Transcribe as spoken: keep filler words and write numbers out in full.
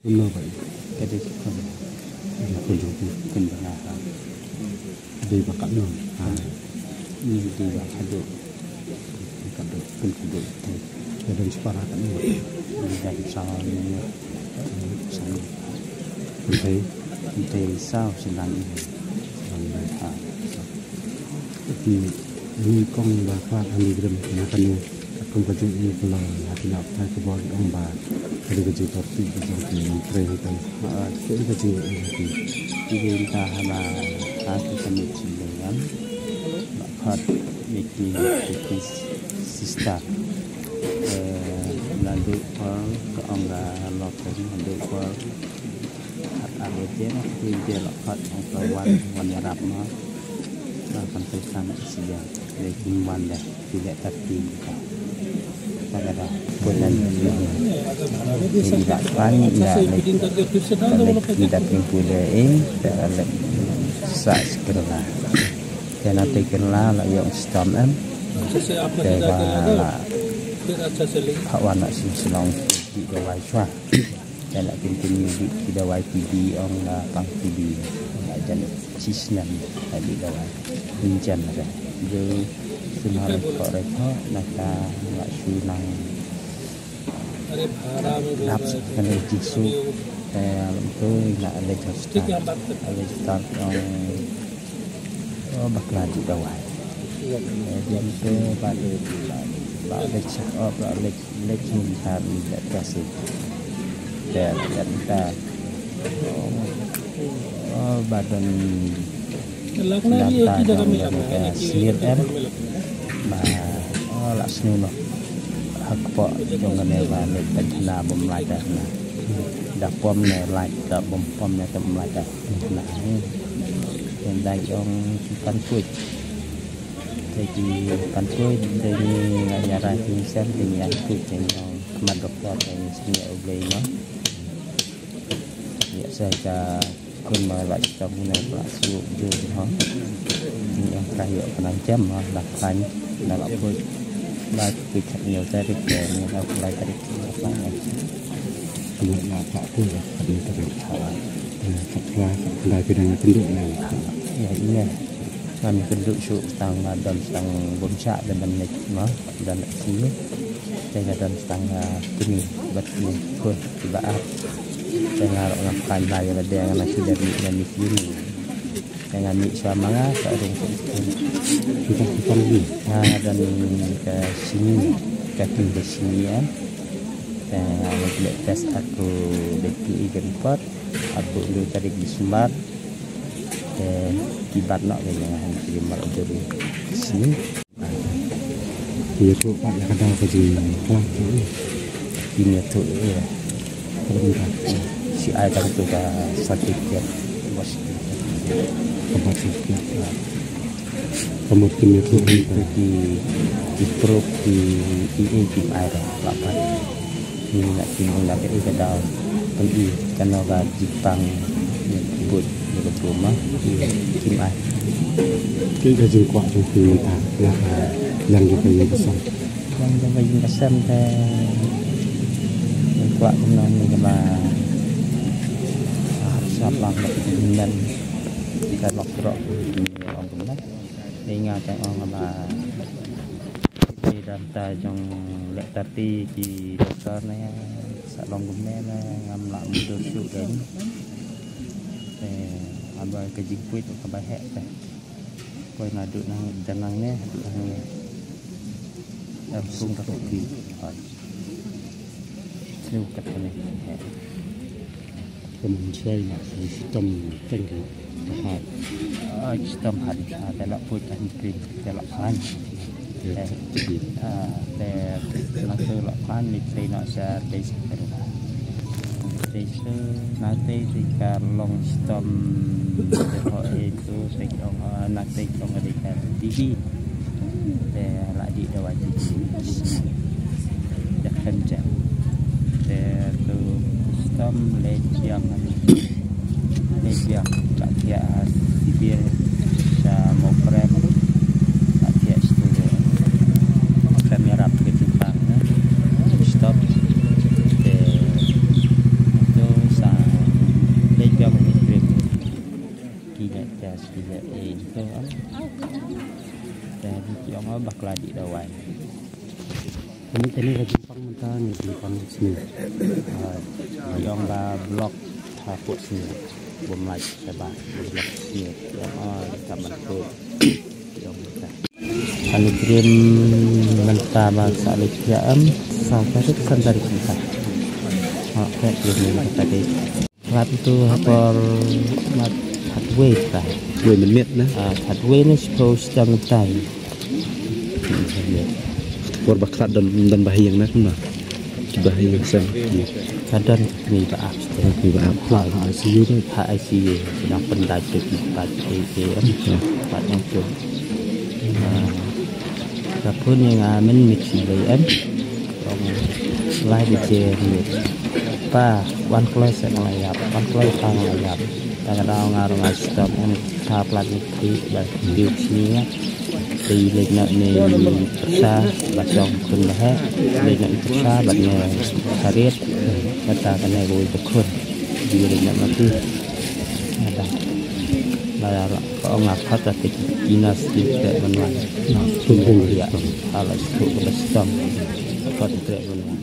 Kumno ba i? Ka dei ki khun. Ki khun jong ki. Khun ba nga ha. Dei ba katno? Ha. Ni dei ba khadduh. Khadduh, khun khadduh. Ka dei shipara katno? Ni dei saw ni. Saw ni. Kynthei. Kynthei saw, shynrang i. Shynrang i. Ha. Ki, ki kong ba kwah ani grim na kane. Kum ka jingim ka long ha ki nap thai ka bor ong ba ka dei ka jingpyrti ka jong ki nongtrei hangtai. Ha, ka dei ka jingim ka. Ki dei ta ha ba ha ki ka mit jingim. Ba khot mit ki ki sister. Eh, la dei por ka ong ka lo ka dei por. Khat ar bajé na, khat bajé la khat, ong ka wan, wan ïarap ma. Ba kan pyrkhat na sia. Dei kin wan dei, ki leh thirty ka. Ka da da. Bunan. Ïa i da pan, ïa leh, ïa leh ki da pynpule, eh, ïa leh sa skirla. Te na te kirla la ïong stom em. Te ba la ka wan na sing slong ki da wai chwa. Te la continue bih ki dawai T B ong la pang T B. La jan shisnem la bih dawai. Injan re. Ju sumar ko re ko na ka la shu nang dap kane jisu. Te tu na leh hospital. Leh hospital ong Oh, bakla dih dawai. Eh, dia tu ba leh, ba leh check up, ba leh, leh check up ni kat kasih. Dia, dia minta. Oh, ba don, nata jong ka senior em. Ba, oh, la snu noh. Hakpok jong kane ba leh tengah bom lada na. Da pom ne lait, da bom pom ne tem lada. Nah, ni. Yang dai ong ki kan puit. Te ki kan puit, te ni nga ïa rai ki sem, te ni ïa puit, te ni ong khmat doktor, te ni sini ïa U Blei no. Ïa sa ka kun ma la kita guna pla su ju ha. Ni ong ka ïa ka nang jam ha, la kan, la la puit. La puit kat ni ong tarik, te ni la lai tarik, la lai tarik. Kane nga ka tu ka kane ka ri ha. Kane ka kla ka kla phi dang kynduh ne. Ïa ine. Ngan kynduh shu tang ba don tang bym shah da ban leit ma don sini. Te nga don tang kini bad ni ko kiba ap. Te nga ruh ngam kan ba ïa lade ngan shu da ri na ni kini. Te nga mih shuwa ma nga ka rung ka iskul. Kita kita ni. Nga don ka sini, ka tin ka sini ya. Te nga leit leh test aku dei ki i ka report. Aku dui tarik Disember. Te ki bat noh ka jong nga ha ki mar duri sini. Ki ïathuh pat ïa ka daw ka jingkhlaiñ. Ki ïathuh ïa. Ka bynta. Shi ai tang tu ka certificate. Ka birth certificate. Ka mut ki ïathuh ïa ka. Ki, ki proof ki, ki, ki ai da la pat. Ni na ki na ka i ka daw. Pyn i ka no ka jingpang. But. Ïa ka bru ma, ïa ka kim ai. Ki ka jingkwah jong phi mynta, ïa ka, ïa ka jong ka ïing ka sem. Ïa ka jong ka ïing ka sem te, jingkwah kumno ni ka ba, ah, sap lang ka jingmen, ka lok trok, ong kumno. Ïa nga te ong ka ba, Ki dang ta jong leh thirty ki doktor ne, sa long kumne ne, ngam lah mutdur shuh kein. Te, haba ka jingpui tu kaba heh te. Poi naduh nang, dang nangne, duh nangne. Ym sung ka phi. Hoi. Shu kat kane, heh. Ka mynshuwa na ka shitom teng ka hat. Ah, shitom hat, ah, te la put ka hynriew, te la phan. Te, ah, te, na te la phan ni te na sa te sa te la. Te sa na te te ka long shitom te ho e tu te ka, ah, na te ka long te ka T B. Te la dih dawai T B. Te kynja. Te tu shitom leit ïa ka, leit ïa ka, ka, ah, sibir sha Mawprem. Ka ïa shitom. Prem ïarap ka jingpang ne. Shitom. Te tu Bakla dih dawai. Kane kane ka jingpang mynta ngi jingpang sniew. Ah, ong ba block hapoh sniew. Bym lait sha ba block sniew. Ong ah ka man ko. Ong mynta. Ani dream mynta ba sa leit ïa em sa tarik san tarik mynta. Ha, ka dream mynta dei. Rat tu ha por mat hat wei ta. Wei mynmiet na. Ah, hat wei ni sepuluh setengah tai. Por ba khlad don don ba hiang na kumba. Ba hiang sem. Ka don ni ba ap. Ni ba ap. Ha, ha, I C U tu. Ha, I C U. Sedang pendai tu, pendai tu, em. Pat yang tu. Ah, ka pun yang amen mit ni em. Ong lai di je ni. Pa, wan kloi se ngai yap, wan kloi pa ngai yap. Ta ka dau ngar ngai stop em ka plat ni kri ba diu sini ya. Te lek na ni pyrsa ba song kun ba he. Lek na ni pyrsa ba ni sarit. Kata ka ne goi ba kun. Di lek na mati. Ada. Ba ong a khot ka tik ina sti te ban wan. Kun kun ya. Ala tu ba stop. Khot te ban wan.